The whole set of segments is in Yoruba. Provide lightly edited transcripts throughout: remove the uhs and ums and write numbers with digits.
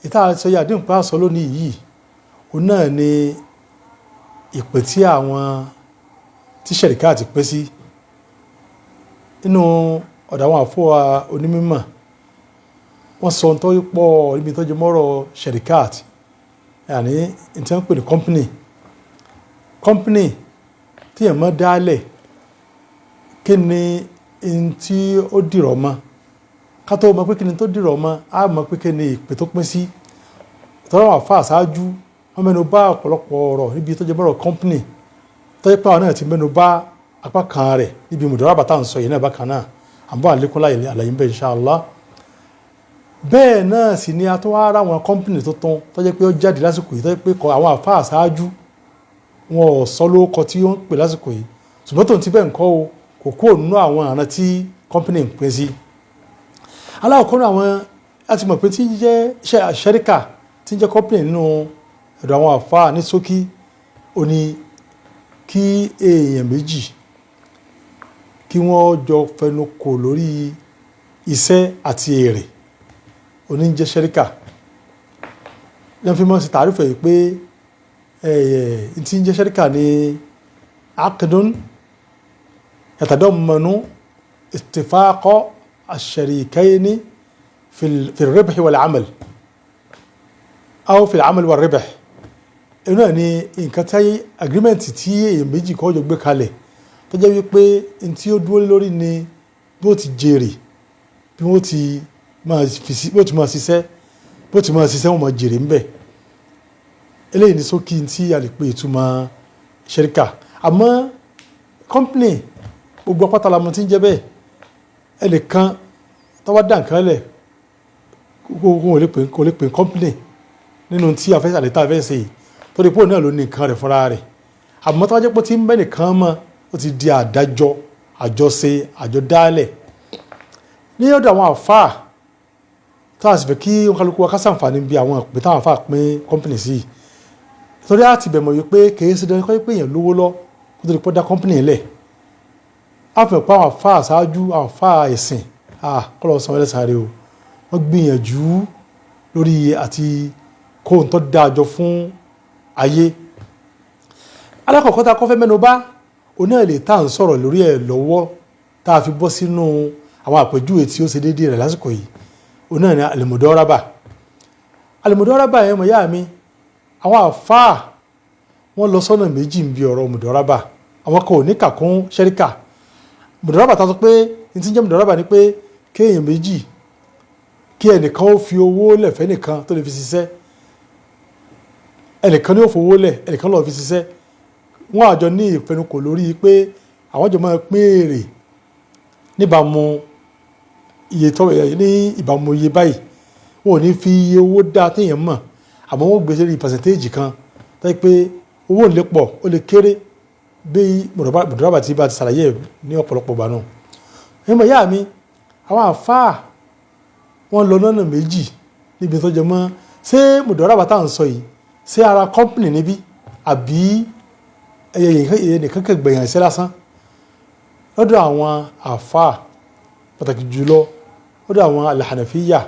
Ìta sọ yà dín pa sọ lónìí yìí, òun náà ni ìpè tí àwọn tí ṣẹ̀ríkà ti pín sí nínú ọ̀dọ̀ àwọn àfọwà onímọ̀. Wọ́n sọ ohun tó pọ̀ níbi tó jẹ mọ́rọ̀ ṣẹ̀ríkàt, yàní ní tí wọ́n ń pè ní company. Company tí èèyàn máa dálẹ̀, kí ni n tí ó dìrọ̀ mọ́? Ká tó mọ̀ pé kí ni tó dìrọ̀ mọ́, á mọ̀ pé kí ni ìpè tó pín sí. Tọ́lá àwọn àfáà ṣáájú wọ́n mẹ́nu bà ọ̀pọ̀lọpọ̀ ọ̀rọ̀ níbi tó jẹ mọ́rọ̀ company, tó jẹ́ pé àwọn náà ti mẹ́nu bà apá kan rẹ̀ níbi mùdọ́rábà tá à ń sọ yìí náà. Bákan náà, à ń bọ̀ àlékún láyé àlàyé ń bẹ, insha Allah. Bẹ́ẹ̀ náà sì ni a tó wá rá àwọn company tuntun tó jẹ́ pé ó jáde lásìkò yìí, tó jẹ́ pé kọ àwọn àfáà ṣáájú wọn ò sọ lórúkọ tí ó ń pè lásìkò yìí, ṣùgbọ́n tòun ti bẹ́ẹ̀ ń kọ́ o, kò kúrò nínú àwọn àrùn tí company ń pín sí. Alákọ̀ọ́kọ́ náà, àwọn láti mọ̀ pé tí ń jẹ́ ṣẹ́ríkà, tí ń jẹ́ company nínú ọ̀dọ̀ àwọn àfáà ní ṣókí, ó ní kí èèyàn méjì kí wọ́n jọ fẹnu kò lórí iṣẹ́ àti èrè, oní jẹ́ ṣẹ́ríkà. Ní fi mọ́ sí tàrífẹ̀ yìí pé tí ń jẹ́ ṣẹ́ríkà ní aqdun yatadammanu ittifaqa ash-sharikayni fi ar-ribh wal-amal aw fi al-amal war-ribh. Inú ẹ̀ ní nǹkan tí agreement tí èèyàn méjì kọ́ jọ gbé kalẹ̀, tó jẹ́ wípé n tí ó dúró lórí ni bí ó ti jèrè, bí wọ́n ti máa fi sí, bí ó ti máa ṣiṣẹ́, bí ó ti máa ṣiṣẹ́, wọ́n máa jèrè ńbẹ̀. Eléyìí ní ṣókí tí a lè pe ìtumọ̀ ṣẹ́ríkà. Àmọ́ company, gbogbo apáta la mọ̀ tí ń jẹ́ bẹ́ẹ̀. Ẹnìkan tó bá dá nǹkan lẹ̀, kò lè pè company nínú tí a fẹ́ àlè tá a fẹ́ ṣe yìí, torí pé òun náà ló ní nǹkan rẹ̀ fúnra rẹ̀. Àmọ́ tó bá jẹ́ pé tí ń bẹ́ nìkan mọ́, ó ti di àdájọ́, àjọṣe, àjọdálẹ̀ ní ọ̀dọ̀ àwọn àfáà, tó a sì fẹ́ kí kálukú wa ká ṣàǹfààní bí àwọn ìpín táwọn àfáà pín company sí, torí a ti bẹ̀ mọ̀ wípé kìí ṣe dandan kọ́ pé èèyàn lówó lọ kó tó di pé ó dá company lẹ̀. A fẹ́ pé àwọn àfáà ṣáájú, àwọn àfáà ẹ̀sìn, kọ́ lọ́ọ́ sanwó ẹlẹ́sàn rẹ o, wọ́n gbìyànjú lórí àti kó ohun tó dáa jọ fún ayé. Alákọ̀ọ́kọ́ tá a kọ́ fẹ́ mẹ́nu bà, òun náà lè tá à ń sọ̀rọ̀ lórí ẹ̀ lọ́wọ́, tá a fi bọ́ sínú àwọn àpèjúwe tí ó ṣe déédéé rẹ̀ lásìkò yìí, òun náà ní àlùmọ̀dọ́rábà. Àlùmọ̀dọ́rábà yẹn, mọ̀ yá mi, àwọn àfáà wọ́n lọ sọ́nà méjì ń bi ọ̀rọ̀ mùdọ́rábà. Àwọn kan ò ní kà kún ṣẹ́ríkà. Mùdọ́rábà tá a sọ pé ní tí ń jẹ́ mùdọ́rábà ni pé kéèyàn méjì, kí ẹnìkan ó fi owó lẹ̀ fẹ́nìkan tó lè fi ṣiṣẹ́. Ẹnìkan ní ó fowó lẹ̀, ẹnìkan lọ́ọ́ fi ṣiṣẹ́. Wọ́n àjọ ní ìfẹnukò lórí pé àwọn jọ máa pín èrè níbàámu iye tó ní ìbámu iye báyìí. Wọn ò ní fi iye owó dá téèyàn mọ̀, àmọ́ wọ́n gbé sórí percentage kan tó yẹ pé owó lè pọ̀, ó lè kéré, bí mùdọ́rábà tí bá ti ṣàlàyé ní ọ̀pọ̀lọpọ̀ ìgbà náà. Ẹ̀mọ̀ ìyá mi, àwọn àfáà wọ́n lọ lọ́nà méjì níbi tó jẹ mọ́ ṣé mùdọ́rábà tá à ń sọ yìí, ṣé ara company níbí, àbí ẹyẹ nìkan kẹgbẹ̀yàn ẹ̀ṣẹ́ lásán. Lọ́dọ̀ àwọn àfáà, pàtàkì jùlọ lọ́dọ̀ àwọn alhànàfíyà,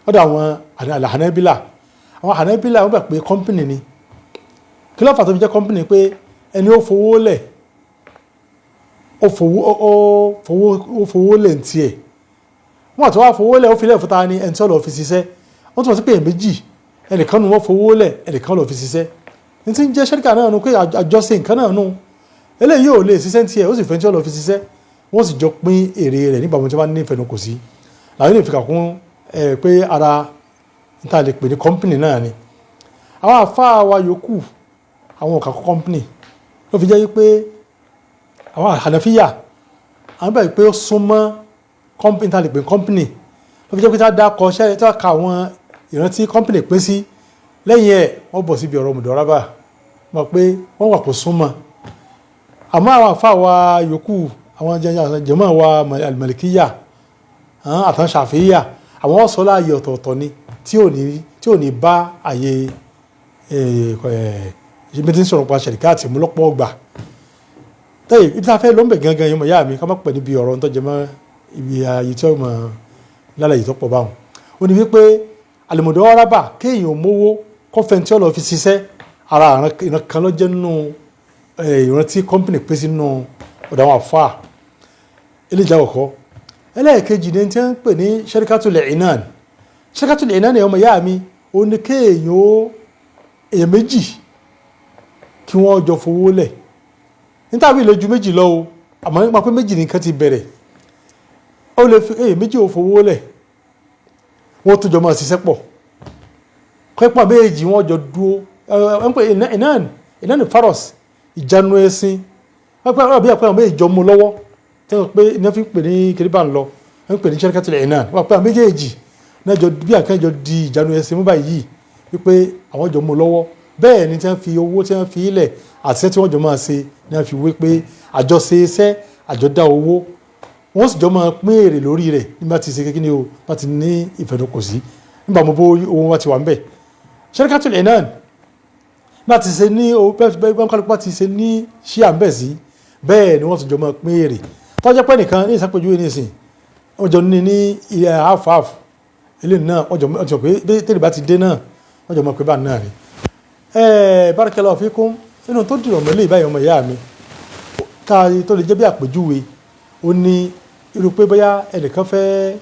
lọ́dọ̀ àwọn alhànàbílà, àwọn hànàbílà, wọ́n gbà pé company ni. Kí ló fà tó fi jẹ́ company? Pé ẹni ó fowó lẹ̀, ó fowó lẹ̀ ń tiẹ̀, wọ́n àti wá fowó lẹ̀, ó fi lẹ̀ fún ta ni? Ẹni tí ó lọ fi ṣiṣẹ́. Wọ́n tún wọ́n sí pé èèyàn méjì, ẹnìkan nu wọ́n fowó lẹ̀, ẹnìkan lọ fi ṣiṣẹ́. Ní tí ń jẹ́ ṣẹ́ríkà náà nu pé àjọṣe nǹkan náà nu. Eléyìí ò lè ṣiṣẹ́ ní tiẹ̀, ó sì fẹ́ tí ó lọ fi ṣiṣẹ́, wọ́n sì jọ pín èrè rẹ̀ nígbà tí wọ́n bá ní ìfẹnukò sí. Làwọn ènìyàn fi kà kún ẹ pé ara níta lè pè ní company náà ni. Àwọn àfáà wa yòókù, àwọn ò kà kún company. Ló fi jẹ́ wípé àwọn Hànàfíyà, àwọn bẹ̀rẹ̀ pé ó súnmọ́ company tá a lè pè ní company. Ló fi jẹ́ pé tá a dá kọ ṣẹ́, tá a ka àwọn ìrántí company pín sí lẹ́yìn ẹ̀, wọ́n bọ̀ síbi ọ̀rọ̀ mùdọ́rábà, mọ̀ pé wọ́n wà kó súnmọ́. Àmọ́ àwọn àfáà wa yòókù, àwọn jàmáà wa alimalikiya àtàwọn ṣàfíyà, àwọn sọ láàyè ọ̀tọ̀ọ̀tọ̀ ni tí ò ní bá àyè ibi tí ń sọ̀rọ̀ pa ṣẹ̀ríkàtì mú lọ́pọ̀ ọgbà tẹ́yì. Ibi tí a fẹ́ ló ń bẹ̀ gangan yẹn, mọ̀ yá mi, ká má pẹ́ níbi ọ̀rọ̀ tó jẹ mọ́ ibi ààyè tí ó mọ̀ lálàyé tó pọ̀ báwọn. Ó ní wípé Àlùmọ̀dọ́rábà, kéèyàn mówó kọ́fẹ̀ntì ọ̀lọ́ fi ṣiṣẹ́, ara ìran kan ló jẹ́ nínú ìran tí kọ́mpìnì pín sí nínú ọ̀dọ̀ àwọn àfáà. Eléyìí jẹ́ àkọ́kọ́. Ẹlẹ́ẹ̀kejì ni tí wọ́n ń pè ní sharikatul inan. Sharikatul inan ni, ọmọ ìyá mi, ó ní kéèyàn ó èèyàn méjì kí wọ́n jọ fowó lẹ̀ nítàbí ilé ju méjì lọ o, àmọ́ nípa pé méjì nìkan ti bẹ̀rẹ̀, ó lè fi èèyàn méjì ò fowó lẹ̀, wọ́n tó jọ máa ṣiṣẹ́ pọ̀, kọ́pọ̀ méjì wọ́n jọ dúó. Ẹ ń pè inan, inan faros, ìjánu ẹṣin. Wọ́n pẹ́ ọ̀rọ̀ bí àpẹ́ àwọn méjì jọ mú lọ́wọ́ tí wọ́n pé iná fi ń pè ní kiriba ń lọ, wọ́n ń pè ní sharikatul inan. Wọ́n pẹ́ àwọn méjèèjì náà jọ bí àkànjọ di ìjánu ẹṣin mú báyìí, wípé àwọn jọ mú lọ́wọ́. Bẹ́ẹ̀ ni tí wọ́n fi owó tí wọ́n fi ilẹ̀ àti iṣẹ́ tí wọ́n jọ máa ṣe ni wọ́n fi wé pé àjọṣe iṣẹ́, àjọdá owó, wọ́n sì jọ máa pín èrè lórí rẹ̀ nígbà tí ṣe kékeré o bá ti ní ìfẹnukò sí, nígbà mo bó owó wa ti wà ń bẹ̀. Sharikatul inan bá ti ṣe ní o bẹ́ẹ̀ kálukú bá ti ṣe ní ṣíà ń bẹ̀ sí, bẹ́ẹ̀ ni wọ́n sì jọ máa pín èrè. Tọ́jọ́ pẹ́ nìkan ní ìsàpèjúwe nísìn, wọ́n jọ ní ilẹ̀ half half eléyìí náà, wọ́n jọ pé tẹ́lẹ̀ bá ti dé náà, wọ́n jọ máa pé bá náà ni. Barakallahu fikum. Nínú tó dìrọ̀ mọ́lẹ̀ ìbáyìí, ọmọ ìyá mi, ká tó lè jẹ́ bí àpèjúwe, ó ní irú pé bóyá ẹnìkan fẹ́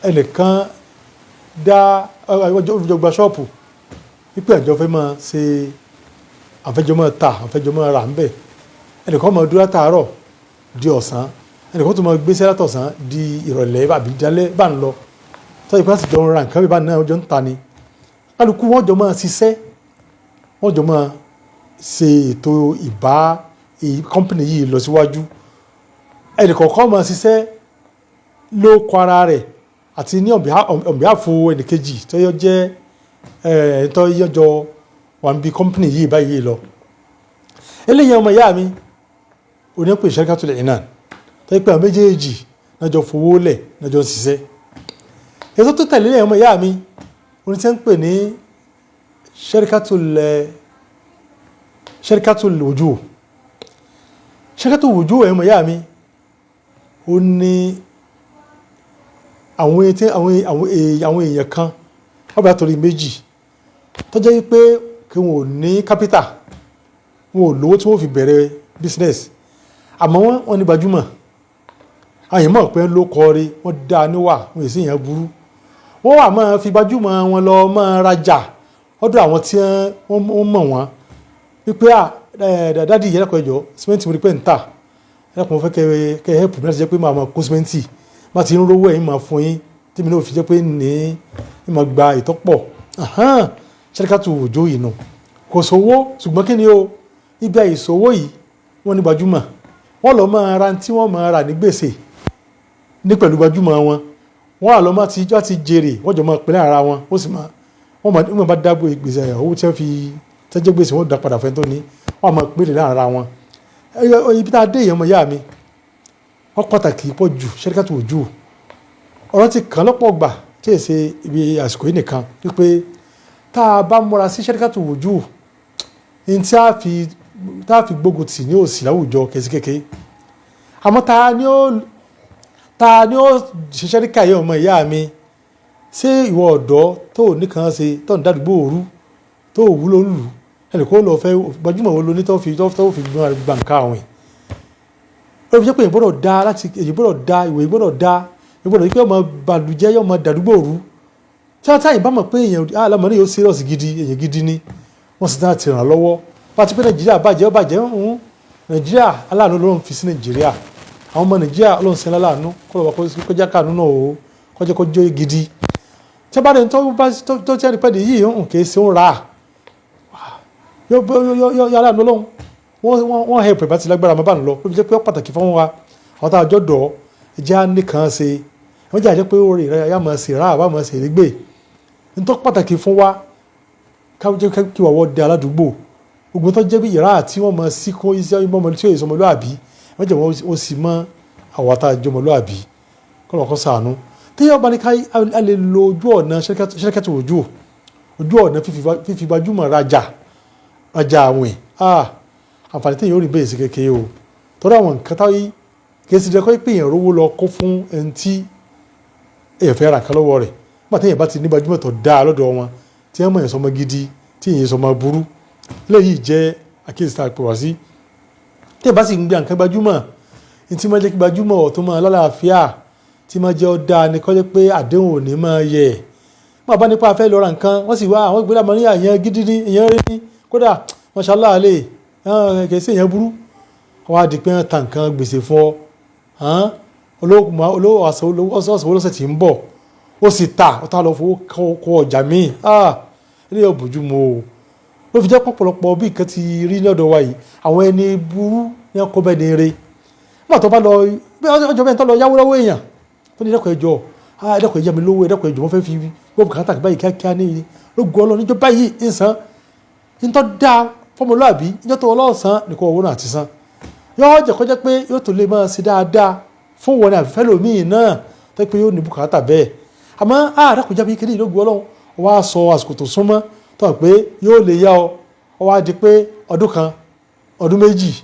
ẹnìkan dá ọjọ́ gba ṣọ́ọ̀pù, wípé àjọ fẹ́ máa ṣe, àfẹ́jọ́ máa ta, àfẹ́jọ́ máa rà ń bẹ̀. Ẹnìkan máa dúró látàárọ̀ di ọ̀sán, ẹnìkan tó máa gbéṣẹ́ látọ̀sán di ìrọ̀lẹ́ àbí dalẹ́ bá ń lọ, tọ́jú pé láti jọ ń ra nǹkan bí bá náà jọ ń ta ni. Kálukú wọ́n jọ máa ṣiṣẹ́, wọ́n jọ máa ṣe ètò ìbá kọ́mpìnì yìí lọ síwájú. Ẹnìkọ̀ọ̀kan máa ṣiṣẹ́ ló kọ ara rẹ̀ àti ní on behalf ẹnìkejì tó yọ jẹ́ ẹ̀ tó yọjọ wà ń bi kọ́mpìnì yìí báyìí lọ. Eléyìí, ọmọ ìyá mi, onípe sharikatul inan, tó yẹ pé àwọn méjèèjì náà jọ fowó lẹ̀, náà jọ ń ṣiṣẹ́. Ètò tó tẹ̀lé lẹ́yìn, ọmọ ìyá mi, oní tí ń pè ní sharikatul wujuh. Sharikatul wujuh, ọmọ ìyá mi, ó ní àwọn tí àwọn èèyàn kan wọ́n bá torí méjì tó jẹ́ pé kí wọn ò ní capital, wọn ò lówó tí wọ́n fi bẹ̀rẹ̀ business, àmọ́ wọ́n ní gbajúmọ̀. Àwọn èèyàn mọ̀ pé ló kọ́re, wọ́n dá níwà, wọn èsì èèyàn burú. Wọ́n wà máa fi gbajúmọ̀ wọn lọ máa rajà ọ̀dọ̀ àwọn tí wọ́n mọ̀ wọ́n, wípé à daddy yẹn lẹ́kọ̀ọ́, ẹ̀jọ̀, símẹ́ǹtì mo rí pé ń tà, ẹ̀kọ́ mo fẹ́ kẹ́ help mi láti jẹ́ pé máa máa kó símẹ́ǹtì, má ti ń rówó ẹ̀yìn máa fún yín, tí mi náà fi jẹ́ pé ní máa gba ìtọ́pọ̀. Sharikatu wujuh yìí nù. Kò sówó, ṣùgbọ́n kí ni o, ibi àìsówó yìí, wọ́n ní gbajúmọ̀, wọ́n lọ máa ra tí wọ́n máa rà ní gbèsè ní pẹ̀lú gbajúmọ̀ wọn. Wọ́n à lọ máa ti jọ́ ti jèrè, wọ́n jọ máa pín ara wọn, ó sì máa wọ́n máa bá dábò gbèsè owó tí wọ́n fi tẹ́jẹ́ gbèsè, wọ́n dá padà fẹ́ tó ní, wọ́n máa pín lára ara wọn. Ibi tá a dé èèyàn, ọmọ ìyá mi, wọ́n pàtàkì pọ̀ jù. Sharikatu wujuh, ọ̀rọ̀ ti kàn lọ́pọ̀ gbà tí èsè ibi àsìkò yìí nìkan, wípé tá a bá múra sí sharikatu wujuh ní tí a fi gbógun tì ní òsì láwùjọ kèsì kékeré. Àmọ́ ta ni ó ṣe sẹ́ríkà yìí, ọmọ ìyá mi? Ṣé ìwọ ọ̀dọ́ tó ò nìkan ṣe, tó ń dádúgbò òru, tó ò wúlò ń lù ẹnì kó lọ fẹ́ gbajúmọ̀ wo lo ní tó fi gba nǹkan àwìn? Ó fi jẹ́ pé èyí gbọ́dọ̀ dá láti èyí gbọ́dọ̀ dá ìwé gbọ́dọ̀ dá, èyí gbọ́dọ̀ pé ọmọ bàlùjẹ́ yóò máa dàdúgbò òru. Tí wọ́n táyìn bá mọ̀ pé èèyàn alámọ̀ ní yóò serious gidi, èèyàn gidi ni, wọ́n sì náà ti ràn lọ́wọ́. Bá ti pé Nàìjíríà bàjẹ́, ó bàjẹ́ ń Nàìjíríà, aláàánú ló ń fi sí Nàìjíríà. Àwọn ọmọ Nàìjíríà, Ọlọ́run sí aláàánú kó lọ́wọ́ kọjá káàánú náà o, kọjá kọjá gidi. Tí a bá dé tó bá tó tí a ní pẹ́ẹ́dì yìí ń kì í ṣe ń ra yóò aláàánú lọ́hùn, wọ́n help ẹ̀ bá ti lágbára, máa bá ń lọ. Ló fi jẹ́ pé ó pàtàkì fún wa, àwọn tá a jọ dọ̀ ẹjẹ́ á nìkan ṣe. Wọ́n jẹ́ àjẹ́ pé ó rè rẹ̀ yá máa ṣe rà àbá máa ṣe rí nítorí pàtàkì fún wa káwọ́ kí wà wọ́n dé aládùúgbò gbogbo tó jẹ́ bí ìrà tí wọ́n máa sí kó iṣẹ́ ọmọ tí yóò sọmọlúàbí, wọ́n jẹ́ wọ́n sì mọ́ àwọn tá a jọ ọmọlúàbí kọ́ lọ́kọ́ sànú. Tí yóò bá ní ká a lè lo ojú ọ̀nà sharikatu wujuh, ojú ọ̀nà fífi gbajúmọ̀ rajà àwìn, àǹfààní tí yóò rí bẹ́ẹ̀ sí kékeré o, torí àwọn nǹkan táyé kì í sì jẹ́ kó pé èèyàn rówó lọ kó fún ẹni tí èèyàn fẹ́ ra nǹkan lọ́wọ́ rẹ̀. Nígbà Nígbà téèyàn bá ti ní gbajúmọ̀ tó dáa lọ́dọ̀ wọn, tí wọ́n mọ̀ yẹn sọmọ gidi, tí èyàn sọmọ burú. Eléyìí jẹ́ àkíyèsí tá a pè wá sí. Téèyàn bá sì ń gbé nǹkan gbajúmọ̀, ní tí máa jẹ́ kí gbajúmọ̀ ọ̀tún máa lálàáfíà, tí máa jẹ́ ó dáa ni kó jẹ́ pé àdéhùn ò ní máa yẹ̀. Wọ́n bá nípa fẹ́ lọ ra nǹkan, wọ́n sì wá àwọn ìgbéra mọ́ ní àyàn gidi ní èèyàn rí ní kódà mashallah lè kìí sí èèyàn burú. Wọ́n á di pé wọ́n ta nǹkan gbèsè fún ọ, olówó ọ̀sán lọ́sẹ̀ tí ń bọ̀, ó sì ta ó ta lọ fowó kó ọjà míì. Eléyìí ò bójú mu o. Ló fi jẹ́ pọ̀pọ̀lọpọ̀ bí nǹkan ti rí lọ́dọ̀ wa yìí, àwọn ẹni burú ní ọkọ̀ bẹ́ẹ̀ ni re. Nígbà tó bá lọ bí ọjọ́ bẹ́ẹ̀ tó lọ yáwó lọ́wọ́ èèyàn tó ní, "Ẹ̀dẹ́kọ̀ ẹjọ́, ẹ̀dẹ́kọ̀ ẹ̀yà mi lówó, ẹ̀dẹ́kọ̀ ẹjọ́, wọ́n fẹ́ fi gbọ́ bùkátà báyìí kíákíá ní lógo Ọlọ́run níjọ́ báyìí ń san." Ń tọ́ da fọmọlúàbí níjọ́ tó ọlọ́ọ̀sán nìkan owó náà ti san, yóò jẹ́ kó jẹ́ pé yóò tó lè máa ṣe dáadáa fún wọn ní àfẹ́fẹ́ lòmíì náà tó pé yóò ní bùkátà bẹ́ẹ̀. Àmọ́ àdàkùnjá bí kéde ìlógun Ọlọ́run wọ́n á sọ àsìkò tó súnmọ́ tó pé yóò lè yá ọ, ọ wá di pé ọdún kan, ọdún 2,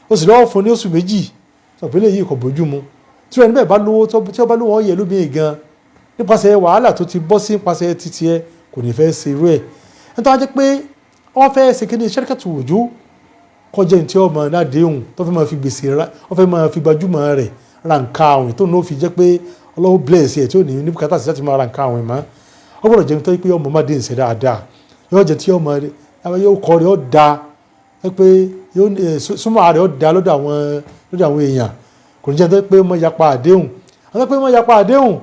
ó sì lọ́wọ́ fún ní oṣù 2, sọ pé léyìí kò bójú mu. Tí wọ́n bẹ́ẹ̀ bá lówó, tí wọ́n bá lówó yẹ lómi gan nípasẹ̀ wàhálà tó ti bọ́ sí nípasẹ̀ títí ẹ, kò ní fẹ́ ṣe irú ẹ̀. Nítorí wọ́n jẹ́ pé wọ́n fẹ́ ṣe kí ní sharikatu wujuh, kọjá ní tí ọmọ ládéhùn tó fẹ́ máa fi gbèsè ra, wọ́n fẹ́ máa fi gbajúmọ̀ rẹ̀ ra nǹkan àwìn, tó ní ó fi jẹ́ pé Ọlọ́run bless ẹ̀, tí ò ní ní bùkátà sí láti máa ra nǹkan àwìn mọ́. Ó gbọ́dọ̀ jẹ́ nítorí pé ọmọ má dé ìṣe dáadáa, yóò jẹ́ tí ọmọ rẹ̀ yóò kọ́ rẹ̀ ó da pé yóò súnmọ́ rẹ̀ ó da lọ́dọ̀ àwọn èèyàn. Kò ní jẹ́ nítorí pé ọmọ yapa àdéhùn, àwọn pé ọmọ yapa àdéhùn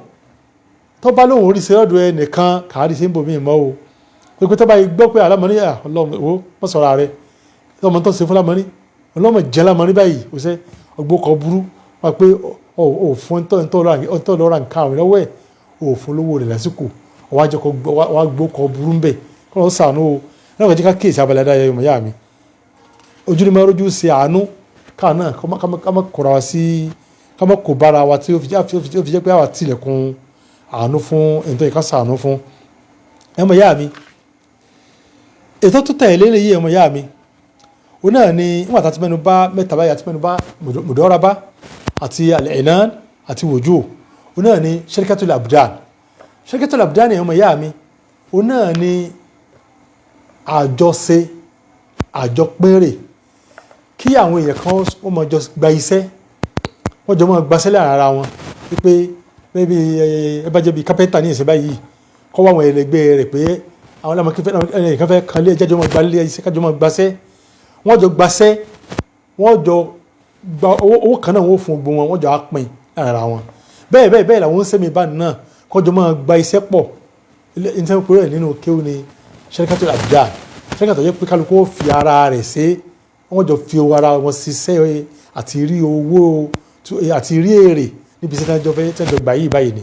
tó bá lóun orí ṣe lọ́dọ̀ ẹnìkan kàárí ṣe ń bomi mọ́ o, pé tó bá yìí gbọ́ pé àlámọ́ní, Ọlọ́run wo wọ́n sọ̀rọ̀ rẹ̀, ọmọ tó ń ṣe fún lámọ́ní, ọlọ́mọ jẹ́ lámọ́ní báyìí, ó ṣe ọgbó kan burú wá pé ò fún ẹ̀ńtọ́ lọ́ra nǹkan àwọn lọ́wọ́ ẹ̀, ò fún lówó rẹ̀ lásìkò, ọwọ́ àjọkọ̀ wá gbó kan burú ń bẹ̀ kọ́ ló sànú o. Náà kò jẹ́ ká kíyèsí abalẹ̀ dáyẹ. Ọmọ ìyá mi, ojú ni máa rójú ṣe àánú káà náà, ká má kóra wa sí, ká má kó bára wa tí ó fi jẹ́ pé àwa tilẹ̀kùn àánú fún ẹni tó yẹ ká ṣàánú fún. Ọmọ ìyá mi, ètò tó tẹ̀lé lè yí, ọmọ ìyá mi, ó náà ni nígbà tá a ti mẹ́nu bà mẹ́ta báyìí, àti mẹ́nu bà mudaraba àti al-inan àti wujuh, ó náà ni sharikatul abdan. Sharikatul abdan ni, ọmọ ìyá mi, ó náà ni àjọṣe, àjọpérè, kí àwọn èèyàn kan wọ́n máa jọ gba iṣẹ́, wọ́n jọ máa gbaṣẹ́ láàrin ara wọn, wípé maybe ẹ bá jẹ́ bí kápẹ́ntà ní ìsìn báyìí, kọ́ wá àwọn ẹlẹgbẹ́ rẹ̀ pé àwọn ọlọ́mọ ẹnìkan fẹ́ kan lé ẹjẹ́, máa gba lé iṣẹ́, kájọ máa gbaṣẹ́. Wọ́n jọ gbaṣẹ́, wọ́n jọ gba owó kan náà, wọ́n fún gbogbo wọn, wọ́n jọ á pín láàrin ara wọn. Bẹ́ẹ̀ bẹ́ẹ̀ bẹ́ẹ̀ làwọn ń sẹ́mi bá náà kọjọ máa gba iṣẹ́ pọ̀. Ní pé rẹ̀ nínú kéwù ni sharikatul abdan, sharikatu yẹ pé kálukú ó fi ara rẹ̀ ṣe, wọ́n jọ fi owó ara wọn ṣiṣẹ́ àti rí owó àti rí èrè níbi iṣẹ́ tí wọ́n fẹ́ tí wọ́n jọ gbà yìí báyìí ni.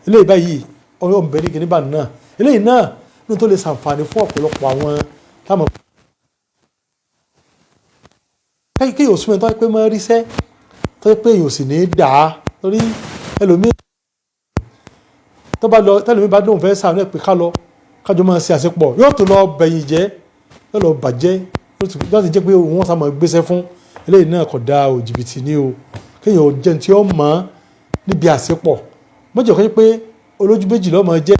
Eléyìí báyìí ọ̀hún bẹ ní kíní bá náà. Eléyìí náà ní tó lè ṣàǹfààní fún ọ̀pọ̀lọpọ̀ àwọn táwọn kí yóò súnmọ́ tó yẹ pé máa ríṣẹ́ tó yẹ pé yóò sì ní í dà á, torí ẹlòmíì tó bá lọ, tẹlòmíì bá lóun fẹ́ sàánú ẹ̀ pé ká lọ kájọ máa ṣe àṣepọ̀, yóò tó lọ bẹ̀yìn jẹ́, yóò lọ bàjẹ́ láti jẹ́ pé òun wọ́n sá máa gbéṣẹ́ fún. Eléyìí náà kò dáa o, jìbìtì ní o. Kéèyàn jẹun tí ó mọ̀ níbi àṣepọ̀ mọ́jọ́ kọ́ pé olójú méjì ló máa jẹ́.